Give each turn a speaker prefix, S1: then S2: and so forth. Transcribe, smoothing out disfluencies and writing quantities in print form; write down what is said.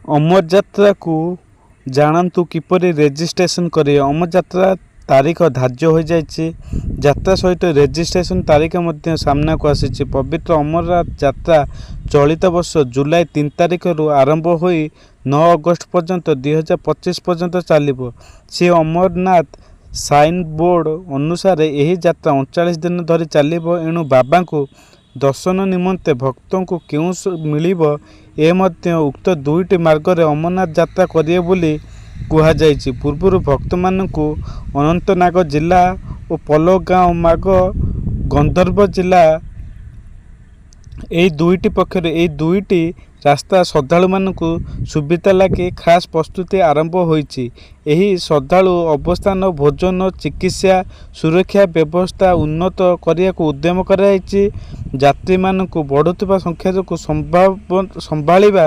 S1: ଅମର ଯାତ୍ରାକୁ ଜାଣନ୍ତୁ କିପରି ରେଜିଷ୍ଟ୍ରେସନ୍ କରିବେ। ଅମର ଯାତ୍ରା ତାରିଖ ଧାର୍ଯ୍ୟ ହୋଇଯାଇଛି। ଯାତ୍ରା ସହିତ ରେଜିଷ୍ଟ୍ରେସନ୍ ତାରିଖ ମଧ୍ୟ ସାମ୍ନାକୁ ଆସିଛି। ପବିତ୍ର ଅମରନାଥ ଯାତ୍ରା ଚଳିତ ବର୍ଷ ଜୁଲାଇ 3 ତାରିଖରୁ ଆରମ୍ଭ ହୋଇ 9 ଅଗଷ୍ଟ ପର୍ଯ୍ୟନ୍ତ 2025 ପର୍ଯ୍ୟନ୍ତ ଚାଲିବ। ଶ୍ରୀ ଅମରନାଥ ଶ୍ରାଇନ୍ ବୋର୍ଡ ଅନୁସାରେ ଏହି ଯାତ୍ରା 39 ଦିନ ଧରି ଚାଲିବ। ଏଣୁ ବାବାଙ୍କୁ ଦର୍ଶନ ନିମନ୍ତେ ଭକ୍ତଙ୍କୁ କେଉଁ ମିଳିବ ଏ ମଧ୍ୟ ଉକ୍ତ ଦୁଇଟି ମାର୍ଗରେ ଅମରନାଥ ଯାତ୍ରା କରିବେ ବୋଲି କୁହାଯାଇଛି। ପୂର୍ବରୁ ଭକ୍ତମାନଙ୍କୁ ଅନନ୍ତନାଗ ଜିଲ୍ଲା ଓ ପହଲଗାମ ମାର୍ଗ ଗନ୍ଦରବଲ ଜିଲ୍ଲା ଏହି ଦୁଇଟି ପକ୍ଷରୁ ଏହି ଦୁଇଟି ରାସ୍ତା ଶ୍ରଦ୍ଧାଳୁମାନଙ୍କୁ ସୁବିଧା ଲାଗି ଖାସ୍ ପ୍ରସ୍ତୁତି ଆରମ୍ଭ ହୋଇଛି। ଏହି ଶ୍ରଦ୍ଧାଳୁ ଅବସ୍ଥାନ, ଭୋଜନ, ଚିକିତ୍ସା, ସୁରକ୍ଷା ବ୍ୟବସ୍ଥା ଉନ୍ନତ କରିବାକୁ ଉଦ୍ୟମ କରାଯାଇଛି। ଯାତ୍ରୀମାନଙ୍କୁ ବଢ଼ୁଥିବା ସଂଖ୍ୟାକୁ ସମ୍ଭାଳିବା